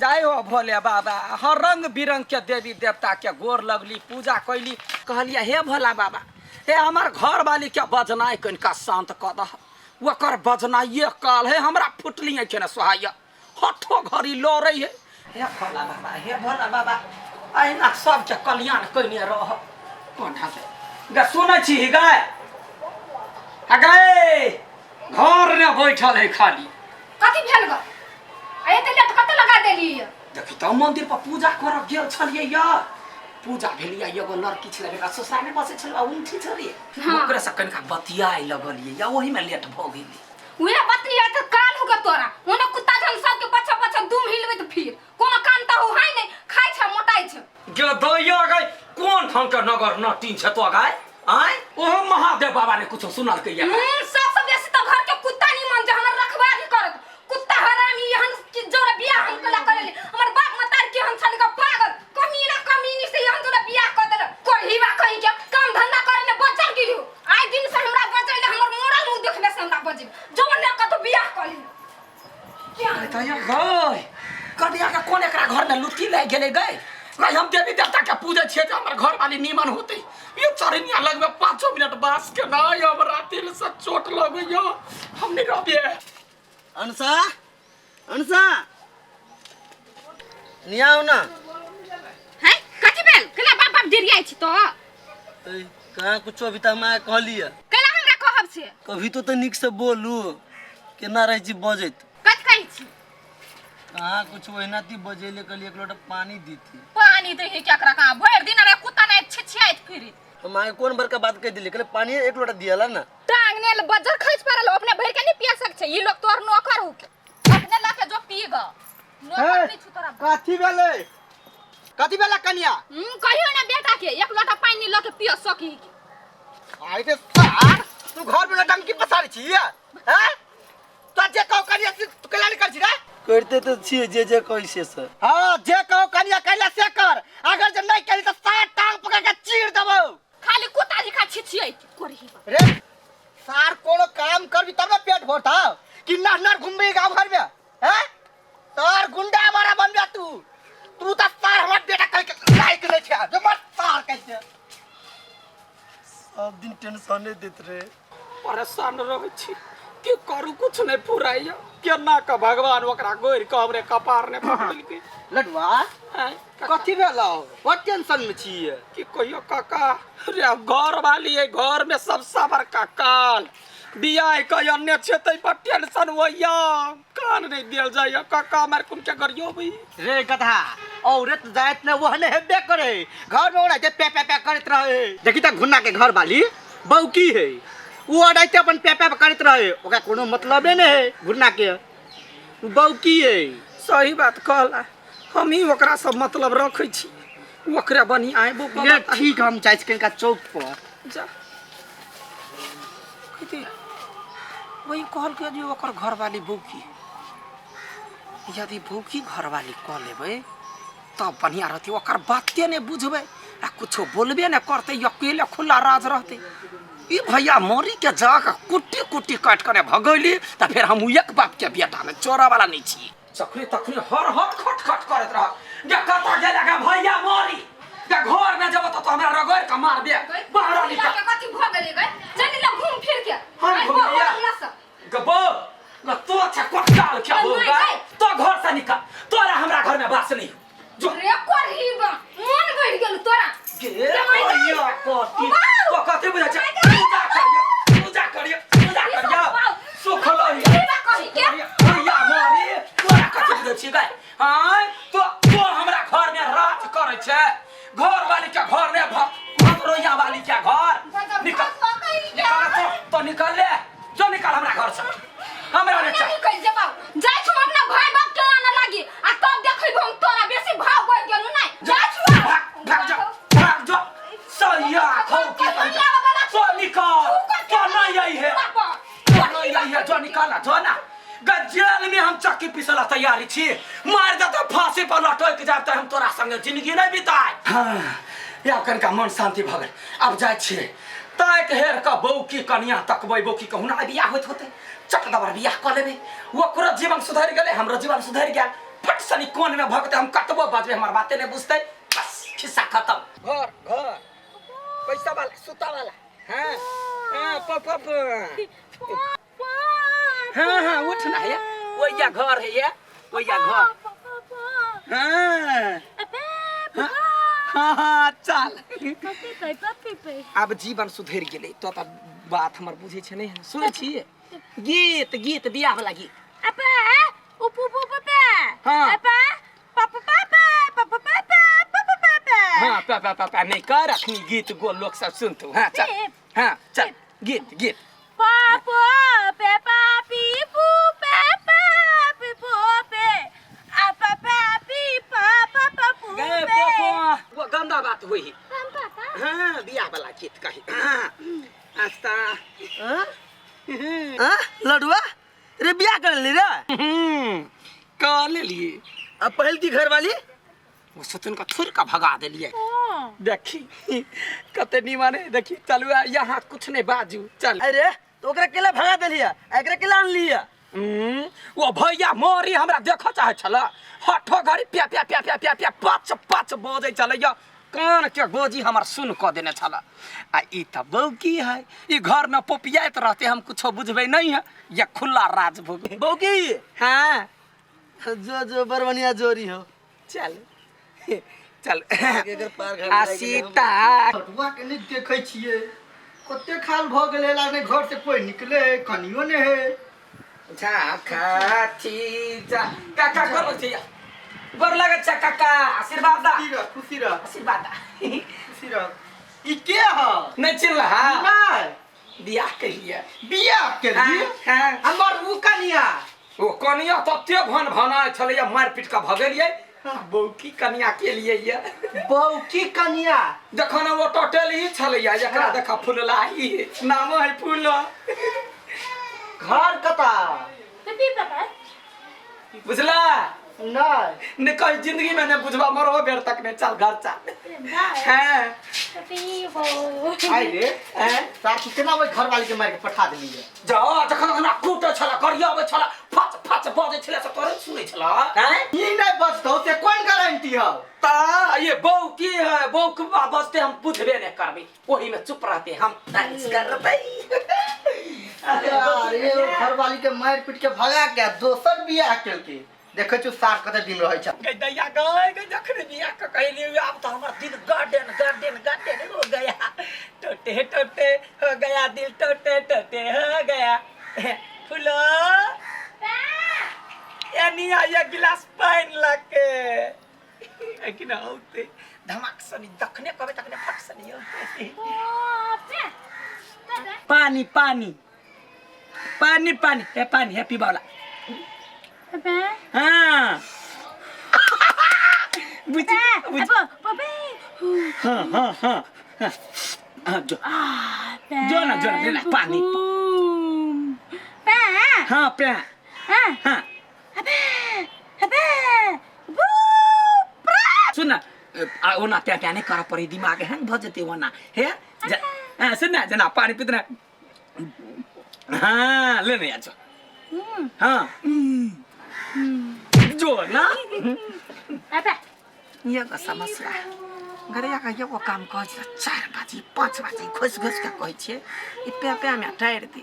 जय हो भोले बाबा। हर रंग बिरंग के देवी देवता के गोर लगली, पूजा कैली, कहलिए हे भोला बाबा, हे हमर घर वाली के बजनाइ कनिका शांत कऽ दह। ओकर बजनाइए काल है हमरा फुटली के ने सोहाइया, हठो घड़ी लड़ै है। हे भोला बाबा, हे भोला बाबा, अहिना सबके कल्याण कयने रह। कोन ढंग गे सुनै छी गाय आ गाय घर ने बैठल है खाली। कथी भेल ग? आ एते लेट कतऽ लगा देली? देखी तऽ मंदिर पर पूजा करऽ गेल छलियै या पूजा भेलियै, एगो लड़की छलै जेकरा ससुराल मे बसै छलै, उंठी छलै। ओकरे से कनिका बतियाय लगलियै या ओही में लेट भऽ गेली। उहे बतिया तऽ काल हो तोरा ओने कुत्ता जन सबके पछा पछा दुम हिलबै तऽ फिर कोनो काम तऽ हो है नहीं, खाइ छै मोटाइ छै। गे दैया गई, कोन ढंग के नगर नटीन छै तो गाय आय? ओहो महादेव बाबा ने कुछो सुनलकै या? सबसे बेसी तऽ घर के कुत्ता निमन जे हमर रखवाली करत। कुत्ता हरामी एहन कि जोरा बियाह हम कला करेली। हमर बाप मतार के हम छल पागल कमीना कमीनी से एहन जोरा बियाह कर देलक। कोढ़ीबा कहीं के काम धंधा करे ने बचल गिरी हो। आइ दिन से हमरा बचैले हमर मोरल मुंह देखले से हमरा बजे जवन ने कतो बियाह कर ली। अरे तैया गई कदिया के कोन एकरा घर में लुटी लागि गेलै गई? गई हम देवी देवता के पूजै छियै जे हमर घर वाली नीमन होतै। ये चरनिया लग में 5 मिनट बास के नहीं, हमरा दिल से चोट लगैया, हम नहीं रहबिए। अनसा, अनसा, निया आओ ना। हैं कथी भेल? केना बाप बाप डिरियाइ छी तो? ए, कहाँ कुछो अभी तऽ हमरा कहलियै। केना हमरा कहब छै? कभी तो तऽ नीक से बोलू, केना रहै छी बजैत? कथी कहै छी? कहाँ कुछ, ओहिना ती बजैले कहलियै एक लोटा पानी दीती। पानी दे है केकरा? कहाँ भरि दिन रे कुत्ता नै छिछियाइत फिरी। हम आगे कोन बड़का बात कह दिली? कहले पानी एक लोटा दियाला ना। टांग ने बजर खैच पड़ल, अपने भर के नहीं पिया सक छै। ई लोग तोर नौकर हो के अपने लाके जो पीगा नौकर नहीं छु तोरा। कथी भेलै? कथी भेलै कनिया? कहियो ना बेटा के एक लोटा पानी ल के पिया सकी। आई रे सार, तू घर में डंकी पसारी छी हैं? तो जे कहो कनिया से तू केला नहीं कर छी रे? करते तो छियै जे जे कहै से सर। हां, जे कहो कनिया कैला से कर, अगर जे नहीं कैली तो सार टांग पकड़ के चीर देबौ। खाली कुत्ता लिखा छिछियै करही। रे सार, कोनो काम करबी तब ना पेट भरता कि नर नर घूमबी गांव घर में हैं? तार गुंडा मारा बन जा तू। तू तो सार हमर बेटा कह के लायक नहीं छे, जो मर सार कैसे। सब दिन टेंशने देत रहे। परेशान रहै छी, की करू कुछ नहीं फुराइया। केना के भगवान ओकरा गोरि के हमरे कपार ने पकड़लकै। लडुआ। आँय, काका। कथी भेलौ? बड़ टेंशन में छी। की कहियो काका, रे घर वाली है घर में सबसे बड़का काल बियाह के अन्य छै तै पर टेंशन होइया, कान नहीं देल जाइया काका। मार कुन के गरियो भी रे गधा, औरत जात ने वहने हेबे करे, घर में ओना पे पे पे करत रहे। देखी त घुन्ना के घर वाली बौकी है, उ अड़ाइते अपन पे पे करत रहे, ओकरा कोनो मतलबे नहीं है घुन्ना के, उ बौकी है। सही बात कहला, हम ही ओकरा सब मतलब रखै छी, ओकरे बढ़िया है बौका। ये ठीक, हम जाइ छी कनिका चौक पर। जा कथी वही कहलकै जे ओकर घरवाली बौकी, यदि बौकी घरवाली कऽ लेबै तब बढ़िया रहतै। ओकर बाते नहि बुझबै आ कुछो बोलबे नहि करतै, अकेले खुला राज रहतै। ई भैया मरी के जाके कुट्टी कुट्टी काटि कऽ ने भगैली तऽ फेर हम एक बाप के बेटा ने चोरा वाला नहि छी। जखनी तखनी हर हर खट खट करैत रह गे, कतऽ गेले गे भैया मरी गे? घर में जब तो हमरा रगड़ के मार दे, बाहर निकल। के कथी भ गेलै गे? चलि ला घूम फिर के। हम आइ घूम लिया। भऽ गेल गे बो गे, तो अच्छा कोटाल क्या हो नहीं, गए? नहीं। तो घर से निकल, तोरा हमरा घर में बास नहीं हो जो। रे करही बा मन बढ़ गेल तोरा। गे रे my भैया कथी वाह! तो कथी बुझै छै? My God! पूजा करियो, पूजा करियो, पूजा ई सब करियो। वाह! सुख लही। करही बा कही के। भैया मरी, तोरा कथी बुझै छी गए? आँय, तो तो हमरा घर में राज करै छै, घर वाली के घर ने भदरोइया वाली के घर निकल, निकल तो, तो निकल ले जो, निकल हमरा घर से, हमरा नहीं चाही। निकल जेबौ, जाइ छु अपना भाई बाप के आने लागी आ तब देखैबो हम तोरा। बेसी भाव बढ़ गेलौ नै, जाइ छु। भाग, भाग जा, भाग जा सैया खौ के तो निकल, तो नहीं आई है, तो नहीं आई है, जो निकल ना, जो ना गजेल में हम चक्की पिसला तैयारी छी, मार देते फांसी पर लटक जाते, हम तोरा संगे जिंदगी नहीं बिताए। हाँ, या कनिका मन शांति भऽ गेल। आब जाइ छियै ताकि हेर कऽ बौकी कनिया तकबै, बौकी कहुना बियाह होइत होतै, चट दबर बियाह कऽ लेबै, ओकरो जीवन सुधरि गेलै, हमरो जीवन सुधरि गेल। फट सनी कोन में भगते, हम कतबो बजबे हमर बाते नहीं बुझते। बस खिस्सा खत्म। घर घर पैसा वाला सुता वाला। हाँ हाँ प प प हाँ हाँ उठ ना ये वही घर है ये वही घर। हाँ हाँ हाँ चल आब जीवन सुधरि गेलै। तो तऽ बात हमर बुझै छै नहि? सुनै छियै गीत? गीत बियाह वाला गीत। हाँ हाँ पापा पापा नहीं कर अखनी गीत गो, लोग सब सुनतौ। हाँ चल, हाँ चल गीत गीत। गे पोपो वो गंदा बात हुई। हाँ बियाह वाला गीत कही। हाँ आस्ता। हाँ हाँ लडुआ रे, बियाह कर ली रे? कर लेलिए। अब पहल की घर वाली वो सतुन का थुर का भगा देलिए। देखी कते निमन है, देखी चलू यहाँ कुछ नहीं बाजू चल। अरे तो ओकरा केला भगा देलिया, एकरा केला आन लिया? वो भैया मोरी हमरा देखऽ चाहे छल, हठो घड़ी प्या प्या प्या प्या प्या प्या पच पच बजै छलैया, कान के गोजी हमर सुन कऽ देने छल। आ ई तऽ बौकी है, ई घर में पोपियाइत रहते, हम कुछो बुझबै नहीं है, ये खुला राज भोग। बौकी? हाँ। जो जो बड़ बढ़िया जोड़ी हो। चल चल। एकर पार घर आ सीता लडुआ के नहि देखै छियै, कते खाल भऽ गेलै, नहि घर से कोई निकले है, कनियो नहि है। झाखा जा काका गोर लगै छै, गोर लगै छै काका, आशीर्वाद दा। खुशी रह, खुशी रह। आशीर्वाद दा। खुशी रह। ई के ह? नहीं चिन्हला? नहि। बियाह केलिए। बियाह केलिए? हाँ। हमर उ कनिया? ओ कनिया तते भन भनाइ छलैया, मारि पीट कऽ भगेलियै, बौकी कनिया के लिए ये। बौकी कनिया? देखो ना वो टोटल ही छलैया एकरा। हाँ। देखा फुललाही नामो है फूल। घर कता? बुझला? नहि। ने कहीं जिंदगी में ने बुझबा, मरो बेर तक नहीं। चल घर चल। हाँ। आइ रे। हैं? सासु केना ओहि घरवाली के मारि के पठा देलियै? जाओ जखन हमरा कूटे छला, गरियाबै छला, फच फच बजै छला, से तोरे सुनै छला हैं? ई नहि बचतौ से कोन गारंटी हौ? ता ये बहू की है, बहू के बजते हम बुझबे नहीं करबे, वही में चुप रहते हम डांस करबे। अरे ओ घरवाली के मारि पीट के भगा के दोसर बियाह केलकै, देखै छु सार कते दिन रहै छै। गई दैया गई गई, जखन बियाह के कहली आब तो हमर दिल गार्डन गार्डन गार्डन हो गया, टोटे टोटे हो गया दिल, टोटे टोटे हो गया। फूलो एनिया ये गिलास पानि लके कि ना औते धमाक सनी, दखने कहबै तखने फट सनी औते। पानी पानी पानी पानी हे पानी हे पीबावला। हाँ बुझ बुझ। हाँ हाँ हाँ हाँ हाँ जो जो ना जो ना लेना पानी। हाँ पे हाँ सुन ना, आ ओना प्या प्या नहीं करऽ पड़ी, दिमाग हैंग भऽ जेतै ओना। हे हाँ, सुन ना, जना पानी पीते ना। हाँ ले ना जो। हाँ जो ना ये का समस्या घरे का एगो काम कहै छै 4 बजे 5 बजे घुसि घुसि कऽ कहै छियै, ई प्या प्या मे टारि दी।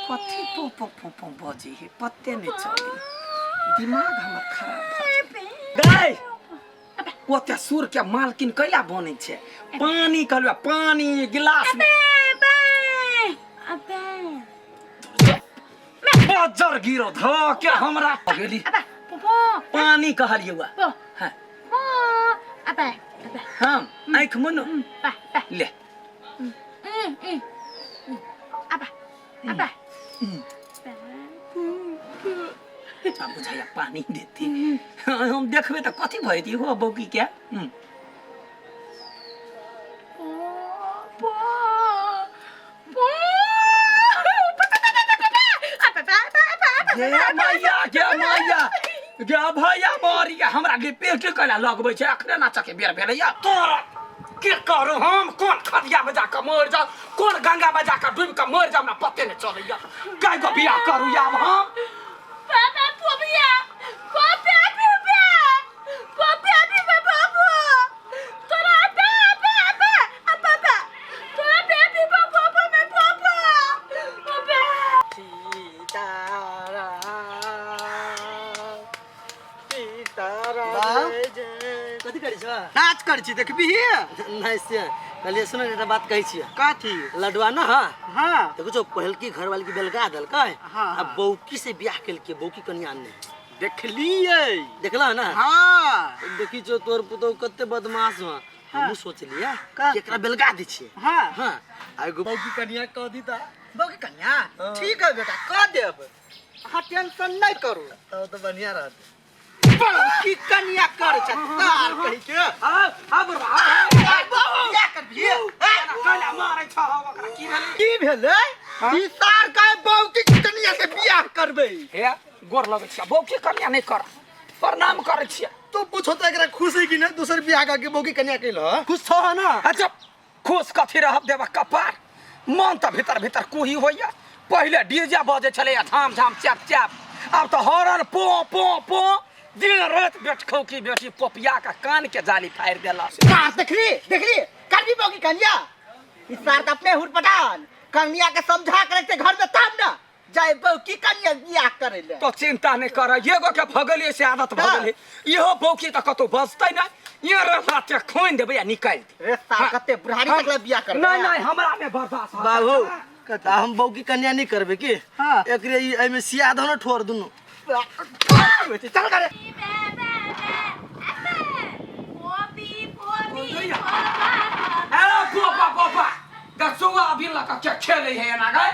कथी पो पो पो पो बजै है पते नहि चलै, दिमाग हमर खराब भऽ गई। ओते सुर के मालकिन कैला बनै छै? पानी कहलु, पानी गिलास में बजर गिरो ध के हमरा गेली। पानी कहलियै वा। हाँ हम आँखि मुनु ले। आब बुझाइया पानी देती, हम देखबै तऽ कथी भऽ जेतै हो बौकी के। गे मैया गे मैया गे भैया मरिया, हमरा लिपस्टिक कैला लगबै छै? अखने नाचऽ के बेर भेलैया तोरा। के करू हम कोन खदिया में जाकर मर जाऊ कोन गंगा में जाकर डूबि कऽ मर जाऊ हमरा पते नहि चलैया कै गो बियाह करू आब हम पापा पोबिया पापा पिबे पापा पिबे बाबू तोरा पापा पापा पापा तोरा बेबी बाबा में पापा पापा सीताराम सीताराम जय जय। कथी करै छ नाच करै छी देखबी नहीं से कहलिए सुन एकटा बात कहै छियै कथी लडुआ न हाँ हाँ देखो जो पहिलकी घर वाली के बेलगा देलकै हाँ, आ बौकी से बियाह केलकै बौकी कनिया ने देखलियै देखला ना हाँ देखी जो तोर पुतोह कते बदमाश हो हमहूँ सोचलियै का? कि एकरा बेलगा दै छियै हाँ हाँ आ एगो बौकी कनिया कह दी ता बौकी कन्या हाँ। ठीक है बेटा कह देब अहाँ टेंशन नहीं करू तब तो बढ़िया रहत बौकी कन्या कर छै तार कहि के हाँ हाँ बुढ़बा हाँ, हाँ, बियाह करबिही कैला मारै छह ओकरा की भेलै की भेलै ई सार का बौकी कन्या से बियाह करबै हे गोर लगै छियै बौकी कन्या नहि कर प्रणाम करै छियै तो पूछो तो एकरा खुश है कि नहीं दोसर बियाह करके बौकी कन्या कैल ह खुश छह ना अच्छा खुश कथी रहब देबा कपार मन तऽ भीतर भीतर कुही होइया पहिले डीजे बजै छलैया झाम झाम चैप चैप आब तऽ हॉर्न पो पो पो दिन राति बेटखौकी बेटी पोपिया के कान के जाली फाड़ि देलक सार देखली देखली करबी बौकी कन्या ई सार तऽ अपने हुरपटान कन्या के समझा के रखते घर में तब ना जाय बौकी कन्या बियाह करे ले तो चिंता नहीं कर एगो के भगलिए से आदत भऽ गेलै इहो बौकी तऽ कतौ बजतै नहि ये राते खोनि देबै आ निकालि देबै रे सार कते बुढ़ारी तक ले बियाह करबै नहीं नहीं हमरा में बर्दाश्त होत। बाबू आ हम बौकी कन्या नहीं करबे की हाँ। एकरे ई एमे सिया दहो न ठोर दुनु चल करे अरे पोपा पोपा गसुआ भी लगा के खेले है ना गए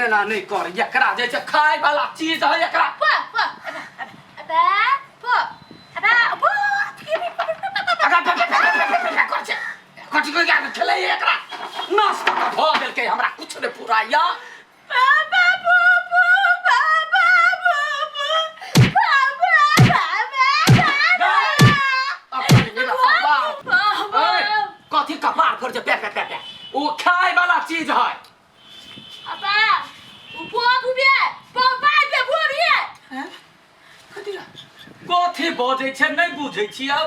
एना नहीं कर एकरा जे छै खाय वाला चीज है एकरा अगर पे पे पे पे पे पे कर छै कथी के खेले है एकरा नाश कऽ के धो देलकै हमरा कुछ नहीं पूरा या अपन मेरा कपार ए, कथी कपार फोड़ जे पे पे पे पे ओ खाय वाला चीज है कथी बजै छै नहि बुझै छियै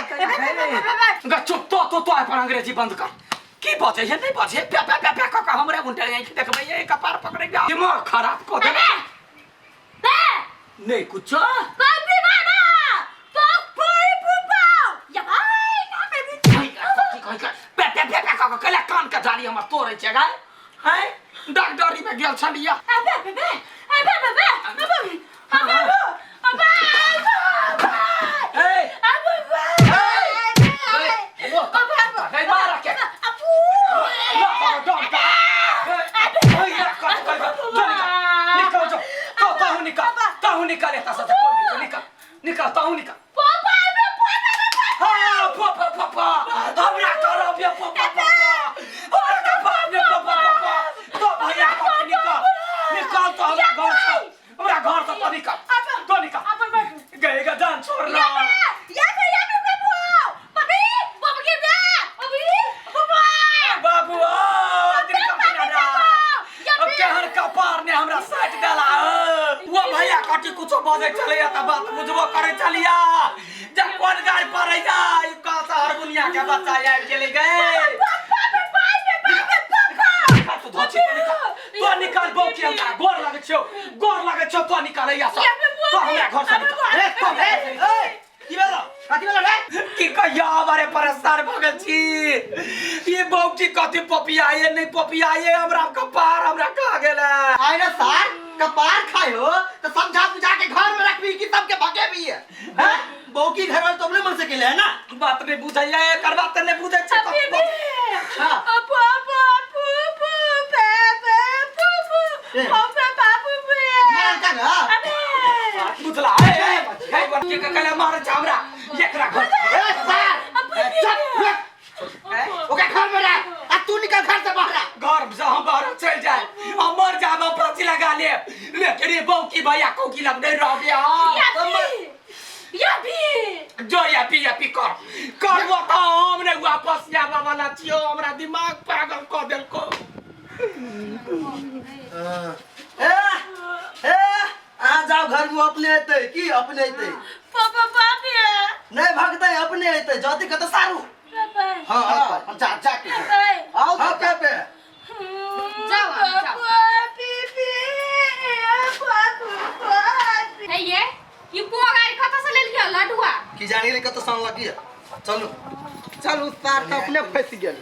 गा चुप तो तो तो अपन अंग्रेजी बंद कर की बजै है नहि बजै पे पे पे पे कऽ कऽ हमरे उल्टे आँखि देखबै ये कपार पकड़ै दिमाग खराब कऽ देबै नहि कुछो पे पे पे पे कऽ कऽ कैला कान के जाली हमर तोड़ै छै गाय हैं डॉक्टरी में गेल छलियै ए ए मारा के निकल निकल निकल ताहू निकल हाँ पापा पापा हमरा करब ये पापा पापा हमरा कपार में पापा पापा तो भैया कथी निकल निकल तो हमरा घर से हमरा घर से तो निकल तो निकल गएगा जान छोड़ ना बाबू ओ तेरी कंपनी ना अब केहन कपार ने हमरा साटि देला ओ भैया कथी कुछो बजै छलैया तऽ बात बुझबो करै छलिया जे कोन गाड़ पड़ैया ई कहाँ से हरमुनिया के बच्चा आबि गेलै गे तू धोची तो निकाल तो निकाल बौकी हमरा गोर लगै छियौ गोर लगै छियौ तो निकाल हैया सब तो हमरा घर से निकाल ए तो हमरा घर से निकाल। ए की भेलो कथी भेलो रे की कहिया हमारे परेशान भऽ गेल छी ई बौकी कथी पपियाए नहि पपियाए हमरा कपार हमरा कहा गेल है आइ ना सार कपार खाए हो तो समझा बुझा के घर में रखबी कि सबके भगेबी है हैं बौकी घर वाले तो अपने मन से केले है ना बात नहि बुझैया एकर बात नहि बुझै छै कथी हाँ। मार का ना बुझला ए ए ए बच्चे के कहले मारै छै हमरा एकरा घर ए सार चल रुक। ओकरा घर में रख आ तू निकल घर से बाहर आ। घर से हम बाहर चलि जाए हम मर जाब रे बौकी भैया कौकी लग नहीं रहबे हम या भी या भी जो या पी या पी कर कर वो तो हम नहीं वापस आबऽ वाला छियो हमरा दिमाग पागल कऽ देलको ए ए अहाँ जाओ घर में अपने एतै की अपने एतै पापा बाप रे नहीं भगतै अपने एतै जति कत सारू पापा हाँ हाँ, हम जा जा के पापा आओ हाँ जा पे पे जाओ आप, जाओ। है ये ई पोगारी कतऽ से लेलियै लडुआ की जानी ले कत सन लगी चलू चल उस तार तो अपने फंस गेल।